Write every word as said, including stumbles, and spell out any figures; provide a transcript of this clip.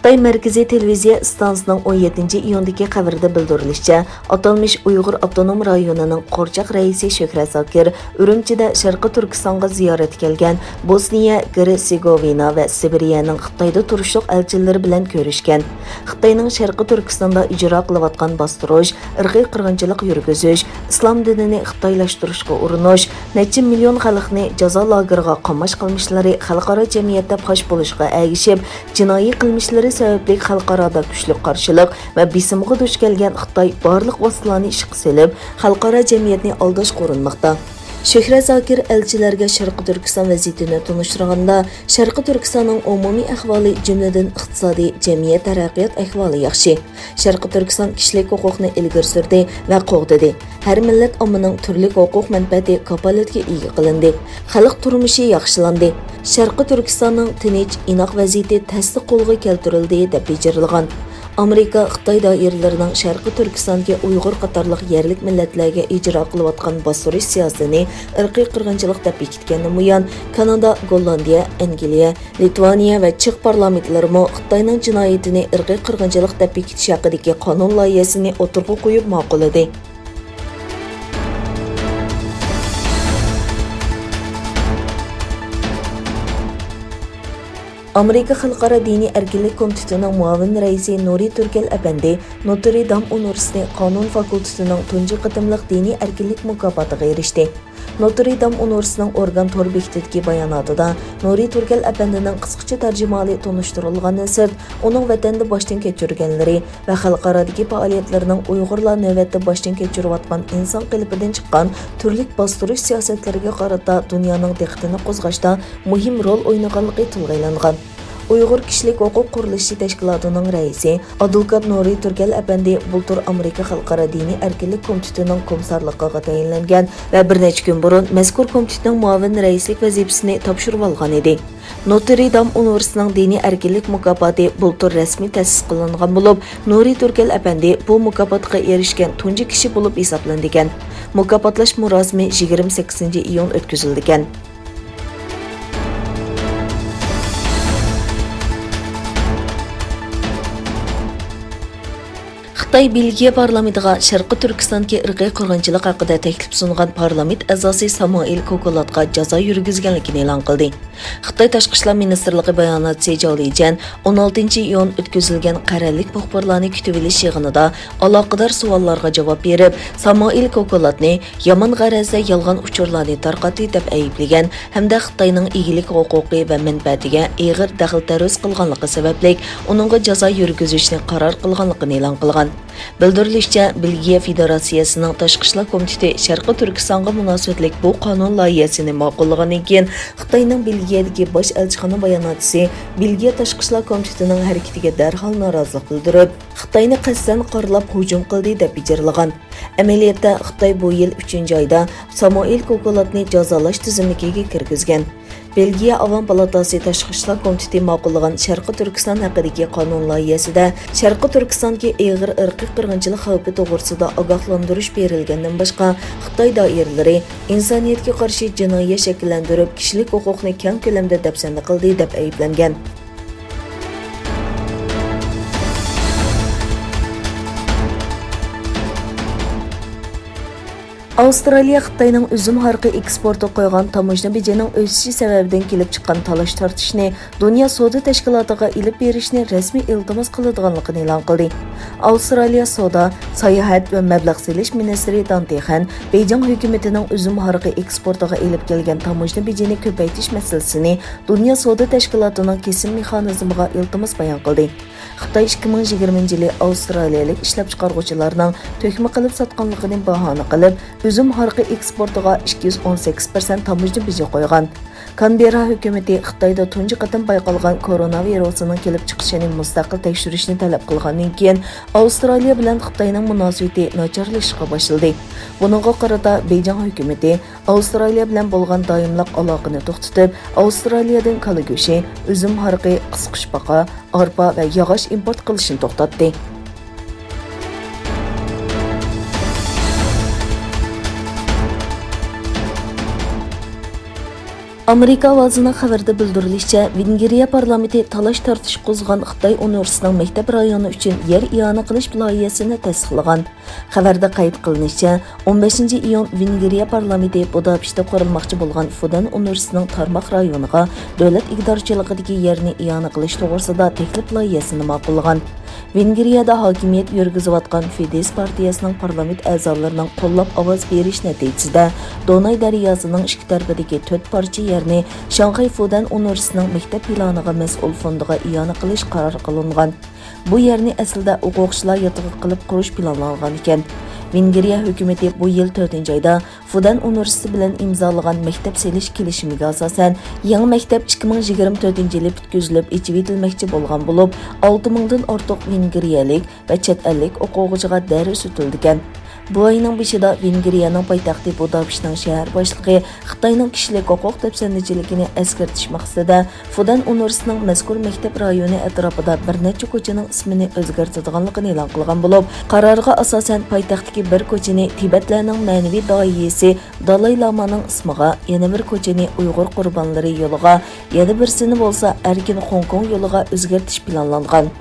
خىتاي مەركىزىي تېلېۋىزىيە ئىستانسىسىنىڭ ئون يەتتىنچى ئىيۇندىكى خەۋىرىدە بىلدۈرۈلۈشىچە، ئاتالمىش ئۇيغۇر ئاپتونوم رايونىنىڭ قورچاق رەئىسى شۆھرەت زاكىر ئۈرۈمچىدە شەرقىي تۈركىستانغا زىيارەتكە كەلگەن بوسنىيە، گېرتسېگوۋىنا ۋە سىبىرىيەنىڭ خىتايدا تۇرۇشلۇق ئەلچىلىرى بىلەن كۆرۈشكەن. خىتاينىڭ شەرقىي تۈركىستاندا ئىجرا قىلىۋاتقان باستۇرۇش، ئىرقىي قىرغىنچىلىق يۈرگۈزۈش، ئىسلام دىنىنى خىتايلاشتۇرۇشقا ئۇرۇنۇش، نەچچە مىليون خەلقنى جازا لاگېرىغا قاماش قىلمىشلىرى خەلقئارا جەمئىيەتتە پاش بولۇشقا ئەگىشىپ، جىنايى قىلمىشلىرى سەۋەبلىك خەلقئارادا كۈچلۈك قارشىلىق ۋە بېسىمغا دۇچ كەلگەن خىتاي بارلىق ۋاسىتىلەرنى ئىشقا سېلىپ، خەلقئارا جەمئىيەتنى ئالداشقا ئۇرۇنماقتا. شۆھرەت زاكىر ئەلچىلەرگە شەرقىي تۈركىستان ۋەزىيىتىنى تونۇشتۇرغاندا، شەرقىي تۈركىستاننىڭ ئومۇمىي ئەھۋالى، جۈملىدىن ئىقتىسادىي، جەمئىيەت تەرەققىيات ئەھۋالى ياخشى. شەرقىي تۈركىستان كىشىلىك ھوقۇقنى ئىلگىرى سۈردى ۋە قوغدىدى. ھەر مىللەت ئاممىنىڭ تۈرلۈك ھوقۇق مەنپەئەتى كاپالەتكە ئىگە قىلىندى. خەلق تۇرمۇشى ياخشىلاندى. شەرقىي تۈركىستاننىڭ تىنچ، ئىناق ۋەزىيىتى تەستە قولغا كەلتۈرۈلدى، دەپ بېجىرىلغان. ئامېرىكا، خىتاي دائىرىلىرىنىڭ شەرقىي تۈركىستاندىكى ئۇيغۇر قاتارلىق يەرلىك مىللەتلەرگە ئىجرا قىلىۋاتقان باستۇرۇش سىياسىتىنى ئىرقىي قىرغىنچىلىق دەپ بېكىتكەندىن بۇيان، كانادا، گوللاندىيە، ئەنگلىيە، لىتۋانىيە ۋە چېخ پارلامېنتلىرىمۇ خىتاينىڭ جىنايىتىنى ئىرقىي قىرغىنچىلىق دەپ بېكىتىش ھەققىدىكى قانۇن لايىھەسىنى ئوتتۇرىغا قويۇپ ماقۇللىدى. ئامېرىكا خەلقئارا دىنىي ئەركىنلىك كومىتېتىنىڭ مۇئاۋىن رەئىسى نۇرى تۈركەل ئەپەندى نوترى دام ئۇنىۋېرسىتېتى قانۇن فاكۇلتېتىنىڭ تۇنجى قېتىملىق دىنىي ئەركىنلىك مۇكاپاتىغا ئېرىشتى. نوترى دام ئۇنىۋېرسىتېتىنىڭ ئورگان تور بېكىتىدىكى باياناتىدا نۇرى تۈركەل ئەپەندىنىڭ قىسقىچە تەرجىمىھالى تونۇشتۇرۇلغاندىن سىرت، ئۇنىڭ ۋەتەندە باشتىن كەچۈرگەنلىرى ۋە خەلقئارادىكى پائالىيەتلىرىنىڭ ئۇيغۇرلار نۆۋەتتە باشتىن كەچۈرۈۋاتقان ئىنسان قېلىپىدىن چىققان تۈرلۈك باستۇرۇش سىياسەتلىرىگە قارىتا دۇنيانىڭ دىققىتىنى قوزغاشتا مۇھىم رول ئوينىغانلىقى تىلغا ئېلىنغان. ئۇيغۇر كىشىلىك ھوقۇق قۇرۇلۇشى تەشكىلاتىنىڭ رەئىسى، ئادۋوكات نۇرى تۈركەل ئەپەندى بۇلتۇر ئامېرىكا خەلقئارا دىنىي ئەركىنلىك كومىتېتىنىڭ كومىسسارلىقىغا تەيىنلەنگەن ۋە بىر نەچچە كۈن بۇرۇن مەزكۇر كومىتېتنىڭ مۇئاۋىن رەئىسلىك ۋەزىپىسىنى تاپشۇرۇۋالغان ئىدى. نوترى دام ئۇنىۋېرسىتېتىنىڭ دىنىي ئەركىنلىك مۇكاپاتى بۇلتۇر رەسمىي تەسىس قىلىنغان بولۇپ، نۇرى تۈركەل ئەپەندى بۇ مۇكاپاتقا ئېرىشكەن تۇنجى كىشى بولۇپ ھېسابلىنىدىكەن. مۇكاپاتلاش مۇراسىمى يىگىرمە سەككىزىنچى ئىيۇن ئۆتكۈزۈلىدىكەن. خىتاي بېلگىيە پارلامېنتىغا شەرقىي تۈركىستاندىكى ئىرقىي قىرغىنچىلىق ھەققىدە تەكلىپ سۇنغان پارلامېنت ئەزاسى سامائىل كوكولاتقا جازا يۈرگۈزگەنلىكىنى ئېلان قىلدى. خىتاي تاشقى ئىشلار مىنىستىرلىقى باياناتچىسى جاۋ لىجيەن ئون ئالتىنچى ئىيۇن ئۆتكۈزۈلگەن قەرەللىك مۇخبىرلارنى كۈتۈۋېلىش يىغىنىدا ئالاقىدار سوئاللارغا جاۋاب بېرىپ، سامائىل كوكولاتنى يامان غەرەزدە يالغان ئۇچۇرلارنى تارقاتتى دەپ ئەيىبلىگەن ھەمدە خىتاينىڭ ئىگىلىك ھوقۇقى ۋە مەنپەئەتىگە ئېغىر دەخلى-تەرۇز قىلغانلىقى سەۋەبلىك، ئۇنىڭغا جازا يۈرگۈزۈشنى قارار قىلغانلىقىنى ئېلان قىلغان. بىلدۈرۈلۈشىچە، بېلگىيە فېدېراتسىيەسىنىڭ تاشقى ئىشلار كومىتېتى شەرقىي تۈركىستانغا مۇناسىۋەتلىك بۇ قانۇن لايىھەسىنى ماقۇللىغاندىن كېيىن، خىتاينىڭ بېلگىيەدىكى باش ئەلچىخانا باياناتچىسى بېلگىيە تاشقى ئىشلار كومىتېتىنىڭ ھەرىكىتىگە دەرھال نارازىلىق بىلدۈرۈپ، خىتاينى قەستەن قارىلاپ ھۇجۇم قىلدى دەپ بېجىرىلغان. ئەمەلىيەتتە، خىتاي بۇ يىل ئۈچىنچى ئايدا ساموئېل كوكولاتنى جازالاش تىزىملىكىگە كىرگۈزگەن. بېلگىيە ئاۋام پالاتاسى تاشقى ئىشلار كومىتېتى ماقۇللىغان شەرقىي تۈركىستان ھەققىدىكى قانۇن لايىھەسىدە شەرقىي تۈركىستاندىكى ئېغىر ئىرقىي قىرغىنچىلىق خەۋپى توغرىسىدا ئاگاھلاندۇرۇش بېرىلگەندىن باشقا، خىتاي دائىرىلىرى ئىنسانىيەتكە قارشى جىنايەت شەكىللەندۈرۈپ، كىشىلىك ھوقۇقنى كەڭ كۆلەمدە دەپسەندە قىلدى، دەپ ئەيىبلەنگەن. ئاۋسترالىيە خىتاينىڭ ئۈزۈم ھارىقى ئېكسپورتىغا قويغان تاموژنا بېجىنىڭ ئۆسۈشى سەۋەبىدىن كېلىپ چىققان تالاش-تارتىشنى دۇنيا سودا تەشكىلاتىغا ئېلىپ بېرىشنى رەسمىي ئىلتىماس قىلىدىغانلىقىنى ئېلان قىلدى. ئاۋسترالىيە سودا، ساياھەت ۋە مەبلەغ سېلىش مىنىستىرى دان تىخەن بېيجىڭ ھۆكۈمىتىنىڭ ئۈزۈم ھارىقى ئېكسپورتىغا ئېلىپ كەلگەن تاموژنا بېجىنى كۆپەيتىش مەسىلىسىنى دۇنيا سودا تەشكىلاتىنىڭ كېسىم مېخانىزمىغا ئىلتىماس بايان قىلدى. خىتاي ئىككى مىڭ يىگىرمىنچى يىلى ئاۋسترالىيەلىك ئىشلەپچىقارغۇچىلارنىڭ تۆكمە قىلىپ ساتقانلىقىنى باھانە قىلىپ، ئۈزۈم ھارىقى ئېكسپورتىغا ئىككى يۈز ئون سەككىز پىرسەنت تاموژنا بېجى قويغان. كانبېررا ھۆكۈمىتى خىتايدا تۇنجى قېتىم بايقالغان كورونا ۋىرۇسىنىڭ كېلىپ چىقىشىنى مۇستەقىل تەكشۈرۈشنى تەلەپ قىلغاندىن كېيىن، ئاۋسترالىيە بىلەن خىتاينىڭ مۇناسىۋىتى ناچارلىشىشقا باشلىدى. بۇنىڭغا قارىتا بېيجىڭ ھۆكۈمىتى ئاۋسترالىيە بىلەن بولغان دائىملىق ئالاقىنى توختىتىپ، ئاۋسترالىيەدىن كالا گۆشى، ئۈزۈم ھارىقى، قىسقۇچپاقا، ئارپا ۋە ياغاچ ئىمپورت قىلىشنى توختاتتى. ئامېرىكا ئاۋازىنىڭ خەۋىرىدە بىلدۈرۈلۈشىچە، ۋېنگرىيە پارلامېنتى تالاش-تارتىش قوزغىغان خىتاي ئۇنىۋېرسىتېتىنىڭ مەكتەپ رايونى ئۈچۈن يەر ئىئانە قىلىش لايىھەسىنى تەستىقلىغان. خەۋەردە قەيت قىلىنىشىچە، ئون بەشىنچى ئىيۇن ۋېنگرىيە پارلامېنتى بۇداپېشتتا قۇرۇلماقچى بولغان فۇدەن ئۇنىۋېرسىتېتىنىڭ تارماق رايونىغا دۆلەت ئىگىدارچىلىقىدىكى يەرنى ئىئانە قىلىش توغرىسىدا تەكلىپ لايىھەسىنى ماقۇللىغان. ۋېنگرىيەدە ھاكىمىيەت يۈرگۈزۈۋاتقان فىدېس پارتىيەسىنىڭ پارلامېنت ئەزالىرىنىڭ قوللاپ ئاۋاز بېرىش نەتىجىسىدە، دوناي دەرياسىنىڭ ئىككى تەرىپىدىكى تۆت پارچە يەرنى شاڭخەي فۇدەن ئۇنىۋېرسىتېتىنىڭ مەكتەپ پىلانىغا مەسئۇل فوندىغا ئىئانە قىلىش قارارى قىلىنغان. بۇ يەرنى ئەسلىدە ئوقۇغۇچىلار ياتىقى قىلىپ قۇرۇش پىلانلانغانىكەن. ۋېنگرىيە ھۆكۈمىتى بۇ يىل تۆتىنچى ئايدا فۇدەن ئۇنىۋېرسىتېتى بىلەن ئىمزالىغان مەكتەپ سېلىش كېلىشىمىگە ئاساسەن، يېڭى مەكتەپ ئىككى مىڭ يىگىرمە تۆتىنچى يىلى پۈتكۈزۈلۈپ ئېچىۋېتىلمەكچى بولغان بولۇپ، ئالتە مىڭدىن ئارتۇق ۋېنگرىيەلىك ۋە چەت ئەللىك ئوقۇغۇچىغا دەرس ئۆتۈلىدىكەن. بۇ ئاينىڭ بېشىدا ۋېنگرىيەنىڭ پايتەختى بۇداپېشتنىڭ شەھەر باشلىقى خىتاينىڭ كىشىلىك ھوقۇق دەپسەندىچىلىكىنى ئەسكەرتىش مەقسىتىدە فۇدەن ئۇنىۋېرسىتېتىنىڭ مەزكۇر مەكتەپ رايونى ئەتراپىدا بىر نەچچە كوچىنىڭ ئىسمىنى ئۆزگەرتىدىغانلىقىنى ئېلان قىلغان بولۇپ، قارارغا ئاساسەن، پايتەختتىكى بىر كوچىنى تىبەتلەرنىڭ مەنىۋى داھىيسى دالاي لامانىڭ ئىسمىغا، يەنە بىر كوچىنى ئۇيغۇر قۇربانلىرى يولىغا، يەنە بىرسىنى بولسا ئەركىن خوڭكوڭ يولىغا ئۆزگەرتىش پىلانلانغان.